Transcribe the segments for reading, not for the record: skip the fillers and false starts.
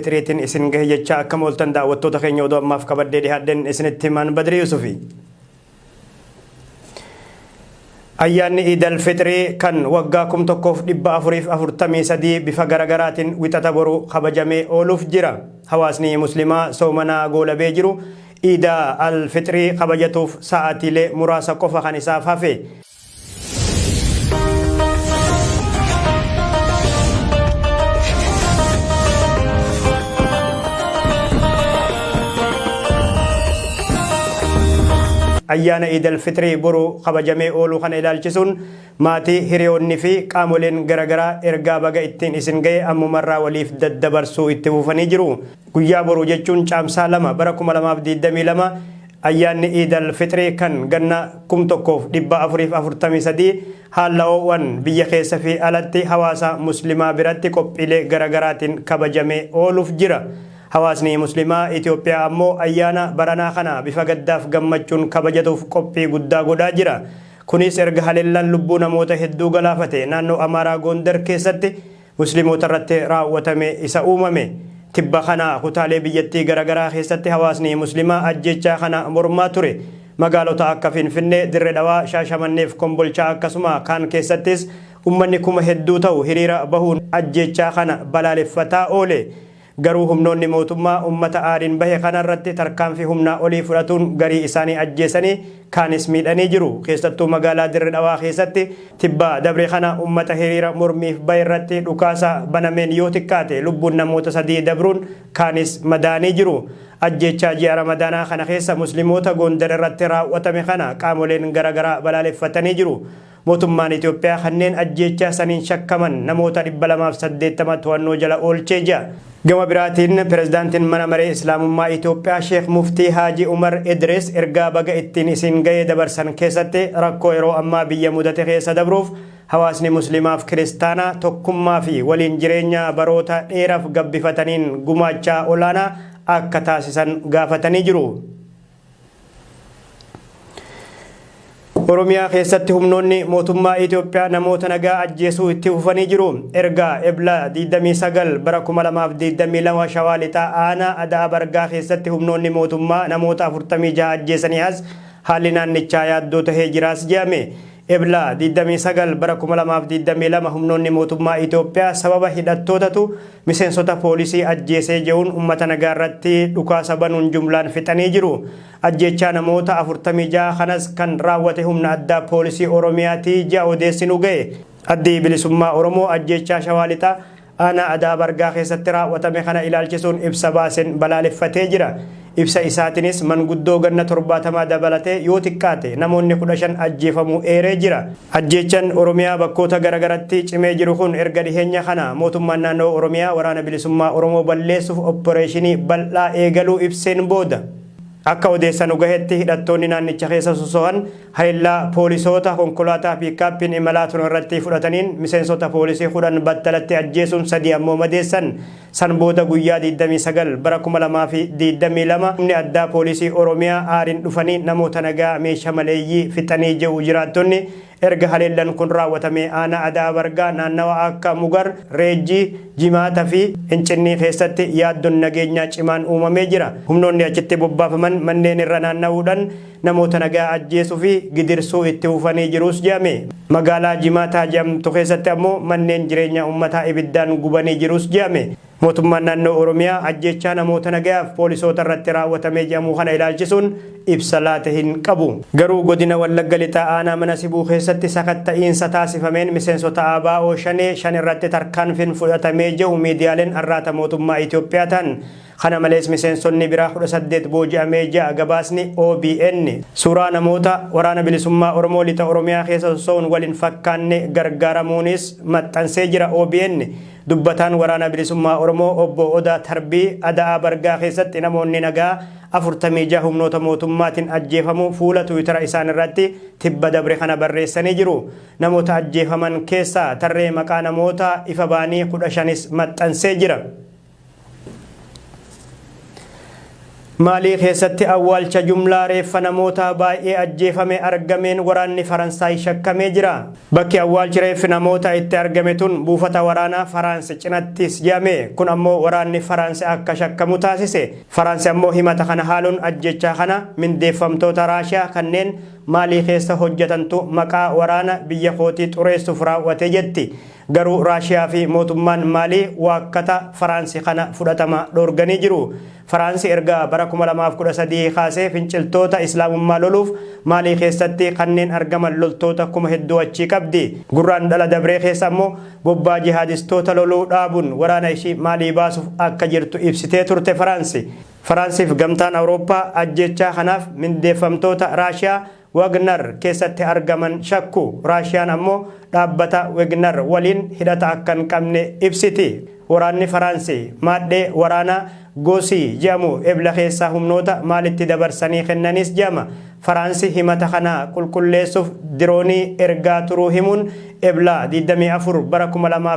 Fixriitiin isin gahe jechaa akkam ooltan daawwattoota keenya oduu ammaaf qabadhee dhihaadhen isinitti himaan Badrii Yusufi. Ayyaanni Iid Al-Fixrii kan waggaa 1443 bifa garagaraatiin Wixata boruu kabajamee ooluuf jira. Hawaasni Muslimaa soomanaa goolabee jiru Iida Al-Fixrii kabajatuuf sa'aatiilee muraasa qofa kan isaaf hafe. Ayyaana Iid Al-Fixrii boru kabajamee oolu kana ilaalchisuun maatii, hiriyoonni fi qaamoleen garagaraa ergaa baga ittiin isin gahe ammumarraa waliif daddabarsuu itti fufanii jiru. Guyyaa boruu jechuun Caamsaa 2 bara 2022 Ayyaanni Iid Al Fixrii kan ganna 1443 haalla oo'an biyya keessa fi alatti hawaasa Muslimaa biratti qophiilee garagaraatiin kabajamee ooluuf jira. Hawaasni Muslimaa Itoophiyaa ammoo ayyaana baranaa kana bifa gaddaaf gammachuun kabajatuuf qophii guddaa godhaa jira. Kunis erga haleellaan lubbuu namoota hedduu galaafate naannoo Amaaraa Goondar keessatti Muslimoota irratti raawwatame isa uumame. Tibba kana kutaalee biyyattii garagaraa keessatti hawaasni Muslimaa ajjeechaa kana mormaa ture. Magaalota akka Finfinnee, Dirre Dhawaa, Shaashamanneef Kombolchaa akkasuma kaan keessattis ummanni 8000 ta'u hiriira bahuun ajjeechaa kana balaaleffataa oole. Garuu humnoonni mootummaa ummata aariin bahe kana irratti tarkaanfii humnaa olii fudhatuun garii isaanii ajjeesanii kaanis miidhanii jiru. Keessattuu magaalaa Dirre Dhawaa keessatti tibba dabre kana ummata hiriira mormiif bahe irratti dhukaasa banameen yoo xiqqaate lubbuun namoota 3 dabruun kaanis madaa'anii jiru. Ajjeechaa ji'a Ramadaanaa kana keessa Muslimoota Gondar irratti raaw'atame kana qaamoleen gara garaa balaaleffatanii jiru. Mootummaan Itoophiyaa kanneen ajjeechaa saniin shakkaman namoota 280 to'annoo jala oolchee jia. Gama biraatiin Pirezidaantiin Mana Maree Islaamummaa Itoophiyaa Sheekh Muftii Haaji Umar Idris ergaa baga ittiin isin ga'e dabarsan keessatti rakkoo yeroo ammaa biyya mudate keessa dabruuf hawaasni Muslimaaf Kiristaanaa tokkummaa fi waliin jireenya baroota dheeraf gabbifataniin gumaachaa olaanaa akka taasisan gaafatanii jiru. Oromiyaa keessatti humnoonni mootummaa Itoophiyaa namoota nagaa ajjeesuu itti fufanii jiru. Erga Ebla 29 bara 2022 Shawaa Lixaa aanaa Ada'aa Bargaa keessatti humnoonni mootummaa namoota 46 ajjeesanii as haalli naannichaa yaaddoo tahee jiraas jedhame. Ebla 29 bara 2022 humnoonni mootummaa Itoophiyaa sababa hidhattootatu miseensota poolisii ajjeesee je'uun ummata nagaa irratti dhukaasa banuun jumlaan fixanii jiru. Ajjeechaa namoota 46 kanas kan raawwate humna addaa poolisii Oromiyaati je'a odeessi nu ga'e. Addi Bilisummaa Oromoo ajjeechaa Shawaa Lixaa Aanaa Ada'aa Bargaa keessatti raawwatame kana ilaalchisuun ibsa baasen balaaleffatee jira. Ibsa isaatinis manguddoo ganna 70 dabalatee yoo xiqqaate namoonni 15 ajjeefamuu eeree jira. Ajjeechan Oromiyaa bakkoota garagaratti cimee jiru kun erga dhiheenya kana mootummaan naannoo Oromiyaa Waraana Bilisummaa Oromoo balleessuuf opporeeshinii bal'aa eegaluu ibseen booda. Akka odeessa nu gahetti hidhattoonni naannicha keessa sosohan haleellaa poolisoota konkolaataa piikkaappiin imalaa turan irratti fudhataniin miseensota poolisii 10 battalatti ajjeesuun 3 ammoo madeessan. San booda guyyaa 29 bara 2022 humni addaa poolisii Oromiyaa aariin dhufanii namoota nagaa meesha maleeyyii fixanii je'u jiraattonni. Erga haleellan kun raawwatamee aanaa Ada'aa Bargaa naannawa akka Mugar, Reejjii, Jimaata fi Incinnii keessatti yaaddon nageenyaa cimaan uumamee jira. Humnoonni achitti bobbaafaman manneen irra naannawuudhan namoota nagaa ajjeesuu fi gidirsuu itti fufanii jiruus jedhame. Magaalaa Jimaataa jedhamtu keessatti ammoo manneen jireenyaa ummataa ibiddaan gubanii jiruus jedhame. Mootummaan naannoo Oromiyaa ajjeechaa namoota nagayaaf poolisoota irratti raawwatamee jedhamuu kana ilaalchisuun ibsa laate hin qabu. Garuu Godina Wallagga Lixaa Aanaa Mana Sibuu keessatti sakatta'iinsa taasifameen miseensota ABO Shanee 5 irratti tarkaanfiin fudhatamee jehu miidiyaaleen arraata mootummaa Itoophiyaa tahan. Kana malees miseensonni biraa 18 booji'amee je'a gabaasni OBN. Suuraa namoota Waraana Bilisummaa Oromoo Lixa Oromiyaa keessa sosso'uun wal hin fakkaanne gargaaramuunis maxxansee jira OBN. Dubbataan Waraana Bilisummaa Oromoo Obbo Odaa Tarbii Ada'aa Bargaa keessatti namoonni nagaa 46 humnoota mootummaatiin ajjeefamuu fuula Tiwiitara isaanirratti tibba dabre kana barreessanii jiru. Namoota ajjeefaman keessaa tarree maqaa namoota ifa ba'anii 15s maxxansee jira. Maalii keessatti awwaalcha jumlaa reeffa namoota baay'ee ajjeefame argameen waraanni Faransaay shakkamee jira. Bakki awwaalchi reeffi namoota itti argame tun buufata waraanaa Faraans cinattis jedhame. Kun ammoo waraanni Faraans akka shakkamu taasise. Faraans ammoo himata kana haaluun ajjeechaa kana mindeeffamtoota Raashiyaa kanneen Maalii keessa hojjatantu maqaa waraana biyya kootii xureessuuf raawwate jetti. Garuu Raashiyaa fi mootummaan Maalii waakkata Faraansi kana fudhatama dhoorganii jiru. Faraansi erga bara 2013 kaasee finciltoota Islaamummaa loluuf Maalii keessatti kanneen argaman loltoota hedduu achii qabdi. Gurraandhala dabree keessa ammoo bobbaa jihaadistoota loluu dhaabuun waraana ishii Maalii baasuuf akka jirtu ibsitee turte Faraansi. Faraansiif Gamtaan Awurooppaa ajjeechaa kanaaf mindeeffamtoota Raashiyaa Wagnar keessatti argaman shakku. Raashiyaan ammoo dhaabbata Wegnar waliin hidhata akka hin qabne ibsiti. Waraanni Faraansi maadhee waraanaa Gosii jedhamu Ebla keessa humnoota Maalitti dabarsanii kennanis jedhama. Faraansi himata kana qulqulleessuuf diroonii ergaa turuu himuun Ebla 24 bara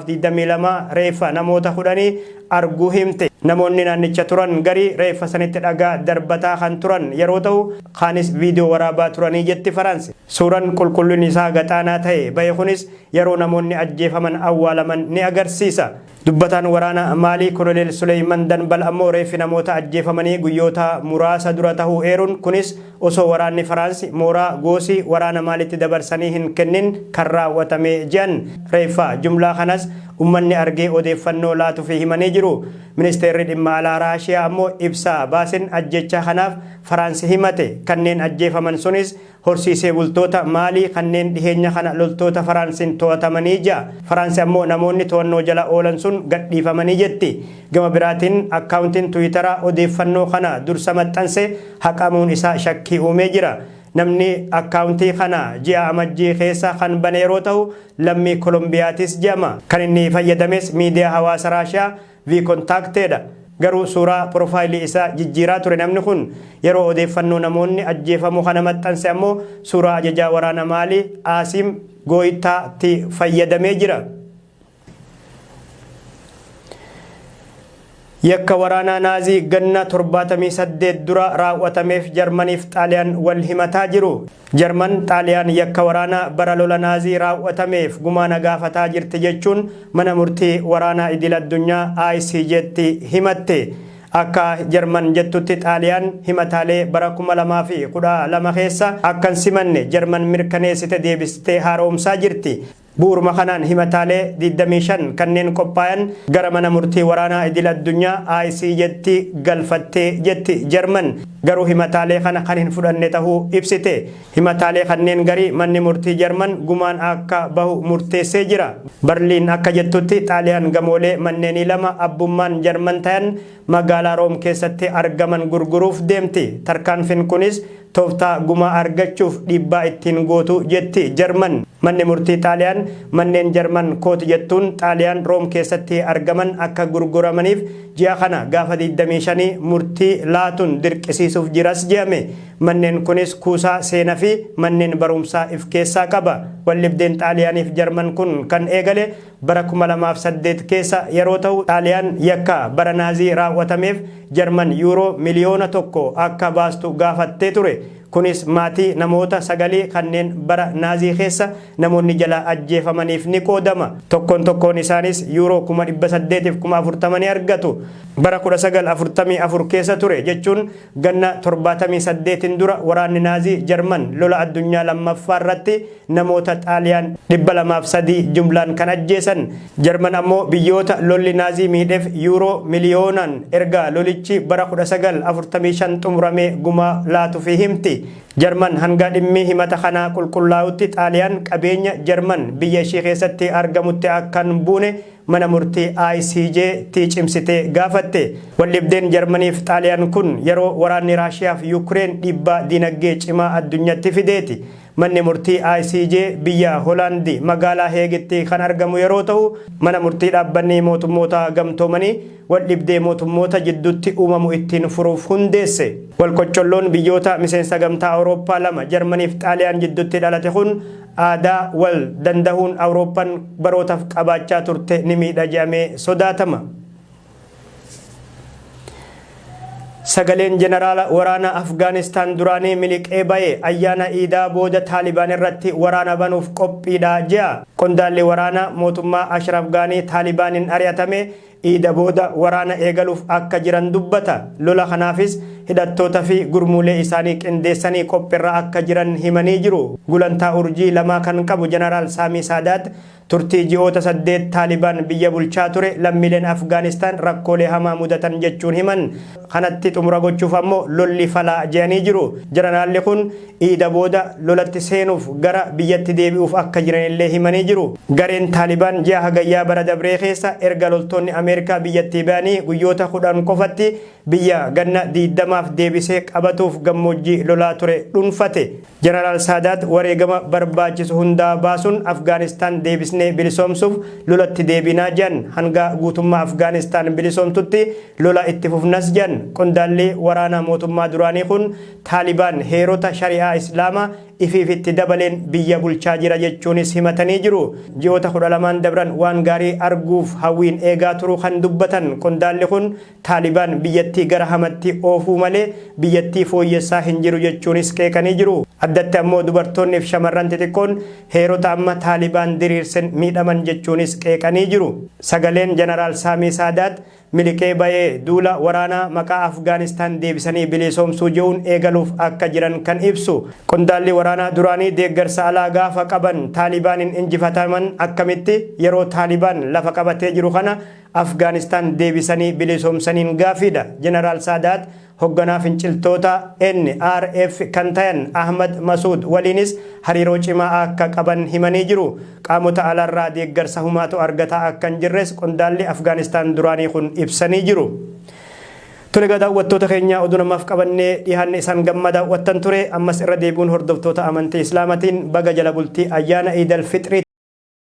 2022 reeffa namoota kudhanii arguu himte. Namoonni naannicha turan garii reeffa sanitti dhagaa darbataa kan turan yeroo ta'u, kaanis viidiyoo waraabaa turanii jetti Faraansi. Suuran qulqullinni isaa gaxaanaa ta'e bahe kunis yeroo namoonni ajjeefaman awwaalaman ni agarsiisa. Dubbataan waraana Maalii Koloneel Suleeyman Danbal ammoo reeffi namoota ajjeefamanii guyyoota muraasa dura tahuu eeruun, kunis osoo waraanni Faraansi mooraa Goosii waraana Maalitti dabarsanii hin kennin kan raawwatame jedhan. Reeffa jumlaa kanas ummanni argee odeeffannoo laatufi himanii jiru. Ministeerri Dhimma Alaa Raashiyaa ammoo ibsa baasen ajjeechaa kanaaf Faraansi himate. Kanneen ajjeefaman sunis horsiisee bultoota Maalii kanneen dhiheenya kana loltoota Faraansin to'atamanii jedha. Faraansi ammoo namoonni to'annoo jala oolan sun gadhiifamanii jetti. Gama biraatiin akkaawuntiin Tiwiitaraa odeeffannoo kana dursa maxxanse haqamuun isaa shakkii uumee jira. Namni akkaawuntii kana ji'a Amajjii keessa kan bane yeroo ta'u, lammii Kolombiyaatis jedhama. Kan inni fayyadames miidiyaa hawaasa Raashiyaa Vkontakte dha. Garuu suuraa porofaayilii isaa jijjiiraa ture namni kun. Yeroo odeeffannoo namoonni ajjeefamuu kana maxxanse ammoo suuraa ajajaa waraana Maalii Aasiim Gooyittaa tti fayyadamee jira. Yakka waraanaa Naazii ganna 78 dura raaw'atameef Jarmaniif Xaaliyaan wal himataa jiru. Jarman, Xaaliyaan yakka waraanaa bara lola Naazii raaw'atameef gumaa na gaafataa jirti jechuun mana murtii waraanaa idil-addunyaa ICJtti himatte. Akka Jarman jettutti Xaaliyaan himataalee bara 2012 keessa akka hin simanne Jarman mirkaneessite deebistee haaromsaa jirti. Bu'uuruma kanaan himataalee 25 kanneen qophaayan gara mana murtii waraanaa idil addunyaa ICJtti galfatte jetti Jarman. Garuu himataalee kana kan hin fudhanne tahuu ibsite. Himataalee kanneen garii manni murtii Jarman gumaan akka bahu murteessee jira. Barliin akka jettutti Xaaliyaan gamoolee manneenii lama abbummaan Jarman tayan magaalaa Room keessatti argaman gurguruuf deemti. Tarkaanfin kunis tooftaa gumaa argachuuf dhiibbaa ittiin gootu jetti Jarman. Manni murtii Xaaliyaan manneen Jarman kooti jettuun Xaaliyaan Room keessatti argaman akka gurguramaniif ji'a kana gaafa 25 murtii laatun dirqisiisuuf jiras je'ame. Manneen kunis kuusaa seena fi manneen baruumsaa if keessaa qaba. Waldhibdeen Xaaliyaaniif Jarman kun kan eegale bara 2008 keessa yeroo ta'u Xaaliyaan yakka bara Naazii raawwatameef Jarman Yuuroo miliyoona 1 akka baastu gaafattee ture. Kunis maatii namoota sagalii kanneen bara Naazii keessa namoonni jalaa ajjeefamaniif ni qoodama. Tokkoon tokkoon isaanis Yuuroo 840,000 ni argatu. Bara 1944 keessa ture jechuun ganna 78n dura waraanni Naazii Jarman lola addunyaa lammaffaa irratti namoota Xaaliyaan 203 jumlaan kan ajjeesan. Jarman ammoo biyyoota lolli Naazii miidhef Yuuroo miliyoonaan erga lolichi bara 1945 xumuramee gumaa laatufii himti. Jarman hanga dhimmi himata kanaa qulqullaa'utti Xaaliyaan qabeenya Jarman biyya ishii keessatti argamutti akka hin buune mana murtii ICJ tti cimsitee gaafatte. Waldhibdeen Jarmaniif Xaaliyaan kun yeroo waraanni Raashiyaaf Yukireen dhiibbaa diinaggee cimaa addunyatti fideeti. Manni murtii ICJ biyya Holaandi magaalaa Heegitti kan argamu yeroo ta'u, mana murtii dhaabbanni mootummoota gamtoomanii waldhibdee mootummoota jidduutti uumamu ittiin furuuf hundeesse. Walqoccolloon biyyoota miseensa Gamtaa Awurooppaa lama Jarmaniif Xaaliyaan jidduutti dhalate kun aadaa wal dandahuun Awurooppan barootaf qabaachaa turte ni miidha jedhamee sodaatama. Sagaleen Jeneraala waraana Afgaanistaan duraanii miliqee ba'e ayyaana Iidaa booda Taalibaan irratti waraana banuuf qophiidha je'a. Qondaalli waraanaa mootummaa Ashraf Gaanii Taalibaaniin ari'atame Iida booda waraana eegaluuf akka jiran dubbata. Lola kanaafis hidhattoota fi gurmuulee isaanii qindeessanii qophirra akka jiran himanii jiru. Gulantaa urjii lamaa kan qabu Jeneraal Saamii Saadaat Turtii ji'oota 8 Taalibaan biyya bulchaa ture lammiileen Afgaanistaan rakkoolee hamaa mudatan jechuun himan. Kanatti xumura gochuuf ammoo lolli fala je'anii jiru. Janaraalli kun Iida booda lolatti seenuuf gara biyyatti deebi'uuf akka jiranillee himanii jiru. Gareen Taalibaan ji'a Hagayyaa bara dabree keessa erga loltoonni Ameerikaa biyyattii bayanii guyyoota 10 qofatti biyya ganna 20f deebisee qabatuuf gammoojjii lolaa ture dhunfate. Janaraal Saadaat wareegama barbaachisu hundaa baasuun Afgaanistaan deebisnee bilisoomsuuf lolatti deebina jedhan. Hanga guutummaa Afgaanistaan bilisoomtutti lola itti fufnas jedhan. Qondaalli waraana mootummaa duraanii kun Taalibaan heerota Shari'aa Islaamaa ifiif itti dabaleen biyya bulchaa jira jechuunis himatanii jiru. Ji'oota 12n dabran waan gaarii arguuf hawwiin eegaa turuu kan dubbatan qondaalli kun Taalibaan biyyattii gara hamatti oofuu malee biyyattii fooyyessaa hin jiru jechuunis qeeqanii jiru. Addatti ammoo dubartoonniif shamarran xixiqqoon heerota amma Taalibaan diriirsen miidhaman jechuunis qeeqanii jiru. Sagaleen Janaraal Saamii Saadaat miliqee ba'e duula waraanaa maqaa Afgaanistaan deebisanii bilisoomsuu je'uun eegaluuf akka jiran kan ibsu. Qondaalli waraanaa duraanii deeggarsa alaa gaafa qaban Taalibaanin injifataman akkamitti yeroo Taalibaan lafa qabatee jiru kana Afgaanistaan deebisanii bilisoomsaniin gaaffiidha. Jeneraal Saadaat hogganaa finciltoota NRF kan tayan Ahmad Masuud waliinis hariiroo cimaa akka qaban himanii jiru. Qaamota alaarraa deeggarsa humaatu argataa akka hin jirres qondaalli Afgaanistaan duraanii kun ibsanii jiru. Tole egaa daawwattoota keenya oduun ammaaf qabannee dhiyaanne isaan gammaa daawwattan ture. Ammas irra deebi'uun hordoftoota amantii Islaamatiin baga jala bultii ayyaana Iid al-Fixrii.